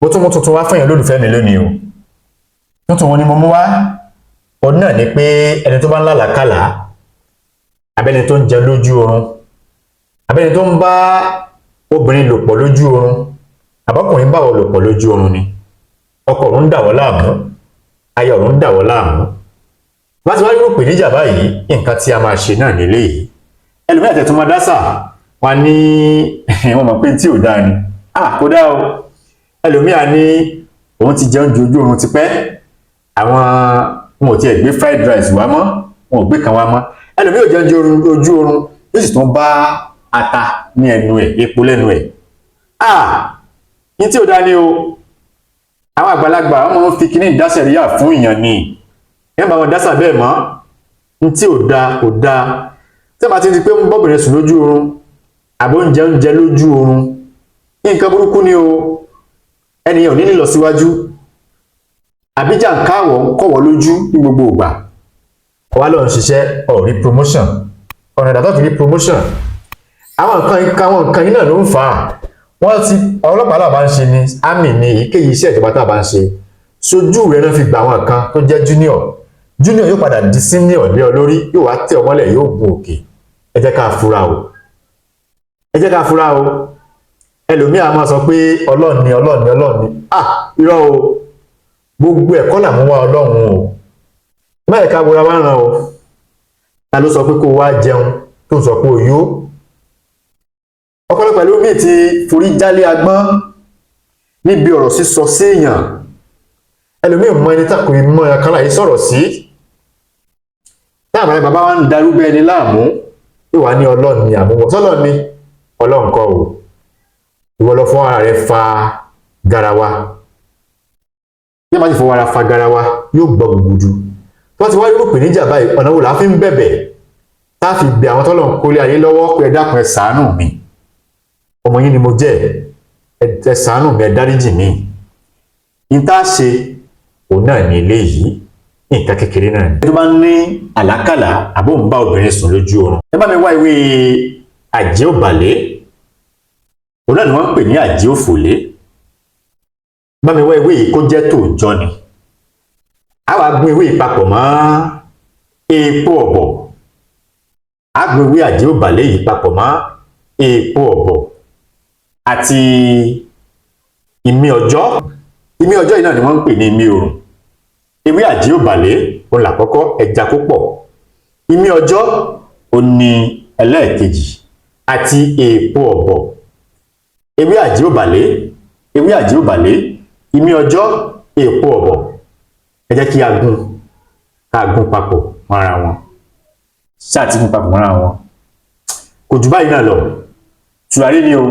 Mo tún mú tuntun wá fún yín, olólùfẹ́ mi, lónìí o. Tuntun wo ni mo mú wá? Òun náà ni pé ẹni tó bá ń lálàákàlà, abẹ́ni tó ń jẹ lójú oorun, abẹ́ni tó ń bá obìnrin lò pọ̀ lójú oorun, àbọ́kùnrin bá wọ lò pọ̀ lójú oorun ni, ọkọ òun ń dà wọ́n láàmú, aya òun ń dà wọ́n láàmú, bá ti wá rí ìpèníjà báyìí, nǹkan tí a máa ṣe náà nílé yìí. Ẹlòmíràn tẹ̀ tó máa dásà wọn ní wọn mọ̀ pé tí ò dáa ni. Ah, kò dáa o. Ẹlòmíràn ní òun ti jẹun ju ojú oorun tipẹ́, àwọn wọn ò tiẹ̀ gbé fried rice wá mọ́, wọn ò gbé kan wá mọ́. Ẹlòmíràn ò jẹun ju ojú oorun, yóò sì tún bá ata ní ẹnu ẹ̀, epo lẹ́nu ẹ̀. Ah, ní tí ò dáa ni o. Àwọn àgbàlagbà, wọn máa ń fi kíní ìdásẹ̀ríyà fún èèyàn ni. Ẹ bá wọn dásà bẹ́ẹ̀ mọ́. Ní tí ò dáa kò dáa. Tí a bá ti di pé ń bọ́bìnrin sùn lójú oorun, àbó ń jẹ oúnjẹ lójú oorun, nǹkan burúkú ni o. Ẹnìyàn ò ní lọ síwájú, àbí jàǹkáwọ̀ ń kọ̀wọ́ lójú ní gbogbo ìgbà, wà lọ ń ṣiṣẹ́, ò rí promotion. Ọ̀nà ìdàtọ̀ fi rí promotion, àwọn nǹkan yìí náà ló ń fà á. Wọ́n ti ọlọ́pàá náà bá ń ṣe ni, army ni, èyíkéyìí iṣẹ́ ìjọba tá a bá ń ṣe, sojú rẹ̀ náà fi gba àwọn kan tó jẹ́ junior. Junior yóò padà di senior lé ọ lórí, yóò wá tẹ̀ ọ mọ́lẹ̀, yóò gun òkè. Ẹ jẹ́ ká fura o, ẹ jẹ́ ká fura o. Ẹlòmíà máa sọ pé Ọlọ́run ni, Ọlọ́run ni, Ọlọ́run ni. Ah, irọ́ o. Gbogbo ẹ̀kọ́ là mú wá Ọlọ́run o. Báyìí ká wọra wá ràn o. Ta ló sọ pé kó wá jẹun tó ń sọ pé o yó? Ọ̀pọ̀lọpọ̀ ẹlòmíì ti forí jálé agbọ́n níbi ọ̀rọ̀ sísọ sí èèyàn. Ẹlòmíì mọ ẹni tá kò mọ ẹ̀kan láyé sọ̀rọ̀ sí. Táwọn bàbá wa ń darúgbó ẹni láàmú, yóò wá ní Ọlọ́run ni àmúwọ̀ sọ́lọ́run ni. Ọlọ́run kọ́ o. Ìwọ lọ fún ara rẹ fa garawa. Bí a bá ti fọwọ́ ara fa garawa, yóò gbọ́ gbùgbùdù. Tó bá ti wá irú ìpèníjà báyìí, ọ̀nà wo là á fi ń bẹ̀bẹ̀, tá a fi bẹ̀ àwọn tọ́lọ̀ ń kólé ayé lọ́wọ́ pé ẹ dákun, ẹ ṣàánú mi, ọmọ yín ni mo jẹ́, ẹ ṣàánú mi, ẹ dáríjì mi? Ní tá a ṣe òun náà ní eléyìí, nǹkan kékeré náà ni. Tó bá ní àlákàlà, àbó ń bá obìnrin sùn lójú oorun, ẹ bá mi wá ìwé àjẹ́ òbàlẹ́. Òun náà ni wọ́n ń pè ní àjẹ́ òfòlé. Bá mi wá ewé yìí, kó jẹ́ tòòjọ́ ni. A wá gún ewé yìí papọ̀ mọ́ èèpo ọ̀bọ̀. A gún ewé àjẹ́ òbàlẹ́ yìí papọ̀ mọ́ èèpo ọ̀bọ̀ àti ìmí ọjọ́. Ìmí ọjọ́ yìí náà ni wọ́n ń pè ní ìmí oòrùn. Ewé àjẹ́ òbàlẹ́ òun làkọ́kọ́, ẹja púpọ̀. Ìmí ọjọ́ òun ni ẹlẹ́ẹ̀kejì, àti èèpo ọ̀bọ̀. Ewé àjẹ́ òbàlẹ́, ewé àjẹ́ òbàlẹ́, ìmí ọjọ́, èèpo ọ̀bọ̀, ẹ jẹ́ kí a gún, ká gún papọ̀ mọ́ra wọn. Ṣáà ti gún papọ̀ mọ́ra wọn, kò jù báyìí náà lọ. Tùràrí ni o.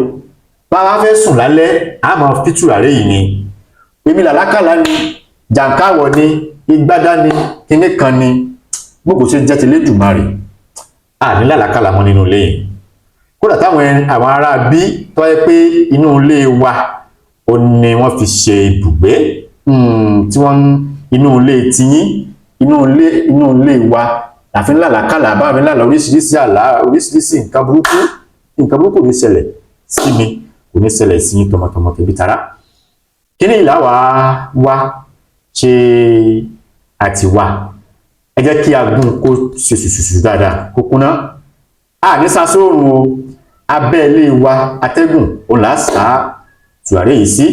Bá a fẹ́ sùn lálẹ́, a máa fi tùràrí yìí ni. Èmi làlákàlà ni, jàǹkáwọ̀ ni, igbádá ni, kinní kan ni, gbogbo ṣe jẹ́ ti Lédùmarè, a ní làlákàlà mọ́ nínú ilé yìí. Kódà táwọn àwọn ará bí tó yẹ pé inú ilé wa ó ní wọ́n fi ṣe ibùgbé, tí wọ́n inú ilé tiyín, inú ilé wa àfi ńlá làkàlà, bá mi lálàá oríṣiríṣi àlá, oríṣiríṣi nǹkan burúkú. Nǹkan burúkú kò ní ṣẹlẹ̀ sí mi, kò ní ṣẹlẹ̀ sí yín tọmọtọmọ, tẹbí tará. Kíní ìlà wá wá ṣe àti wá? Ẹ jẹ́ kí a gún kó ṣe ṣùṣùṣù dáadáa, kó kúnná. A ní sasóòrùn o. Abẹ́ ilé wa, atẹ́gùn òun là á sá tùràrí yìí sí.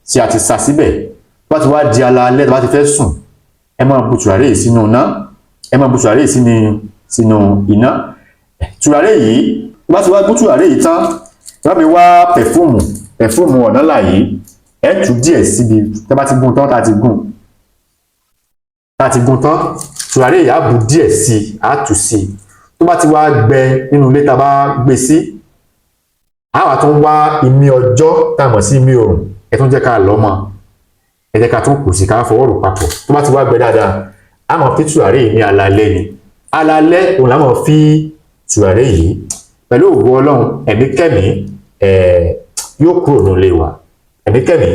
Tí a ti sa síbẹ̀, tó bá ti wá di alaalẹ́, tó bá ti fẹ́ sùn, ẹ máa bu tùràrí yìí sínú iná. Ẹ máa bu tùràrí yìí sínú iná. Tùràrí yìí, tó bá ti wá gún tùràrí yìí tán, bá mi wá perfume ọ̀nàlà yìí, ẹ tú díẹ̀ síbi. Tó bá ti gún tán, tá a ti gún tán, tùràrí yìí, á bu díẹ̀ sí i, á tù sí i. Tó bá ti wá gbẹ nínú ilé tá a bá gbé sí, á wà tún wá ìmí ọjọ́ tá a mọ̀ sí ìmí òrùn. Ẹ tún jẹ́ ká lọ́ mọ́, ẹ jẹ́ ká tún kù sí, ká fọwọ́ rò papọ̀. Tó bá ti wá gbẹ dáadáa, á máa fi tùràrí yìí ní alalẹ́ ni. Alalẹ́ òun là máa fi tùràrí yìí. Pẹ̀lú ògo Ọlọ́run, ẹ̀mí kẹ́mí yóò kúrò nínú ilé wa, ẹ̀mí kẹ́mí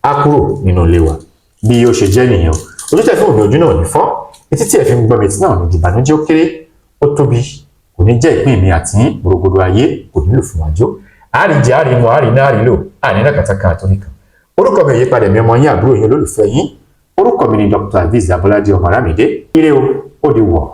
á kúrò nínú ilé wa. Bí ó ṣe jẹ́ nìyẹn o. Ojú tẹ̀ fún òbí, ojú náà ní fọ́. Etí tí ẹ fi ń gbọ́ mi, etí náà ní ìbànújẹ́. Ó kéré, ó tóbi, kò ní jẹ́ ìpín mi àti gbòrògbòdò ayé, kò nílò fún wájú. Àárín jẹ, àárín mu, àárín náà, àárín lò, àárín náà kàtàkà àtọ́rí kan. Ó Orúkọ mi ò yípadà, mi ọmọ yín, àbúrò yín, olólùfẹ́ yín, orúkọ mi ni Dr. Azeez Abọ́ládé ọmọ Arámidé. Ire o, ó di wọ̀.